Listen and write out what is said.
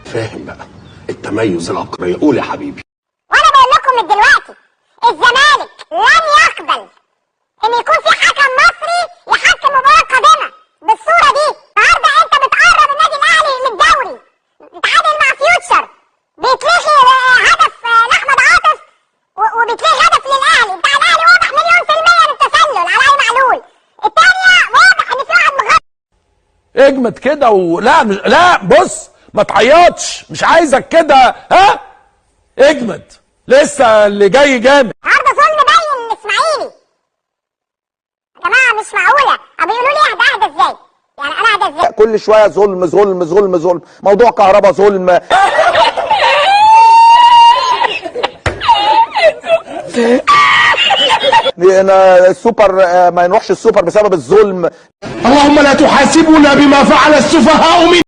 فاهم بقى التميز، العبقريه. قول يا حبيبي. وانا بقول لكم من دلوقتي، الزمالك لن يقبل ان يكون في حكم مصري يحكم مباراة قادمة بالصورة دي. النهارده انت بتقرب النادي الاهلي للدوري، بتعادل مع فيوتشر، بيتلغي هدف لاحمد عاطف وبيتلغي هدف للاهلي بتاع الاهلي، واضح مليون في المية للتسلل على علي معلول. الثانية واضح ان في واحد مغلط. اجمد كده ولا مش... لا بص، ما تعيطش، مش عايزك كده. ها، اجمد، لسه اللي جاي جامد. النهارده ظلم باين للاسماعيلي يا جماعه، مش معقوله. طب بيقولوا لي اهدى، اهدى ازاي؟ يعني انا اهدى ازاي؟ كل شوية ظلم ظلم ظلم ظلم، موضوع كهرباء ظلم. السوبر ما نروحش السوبر بسبب الظلم. اللهم لا تحاسبنا بما فعل السفهاء منا.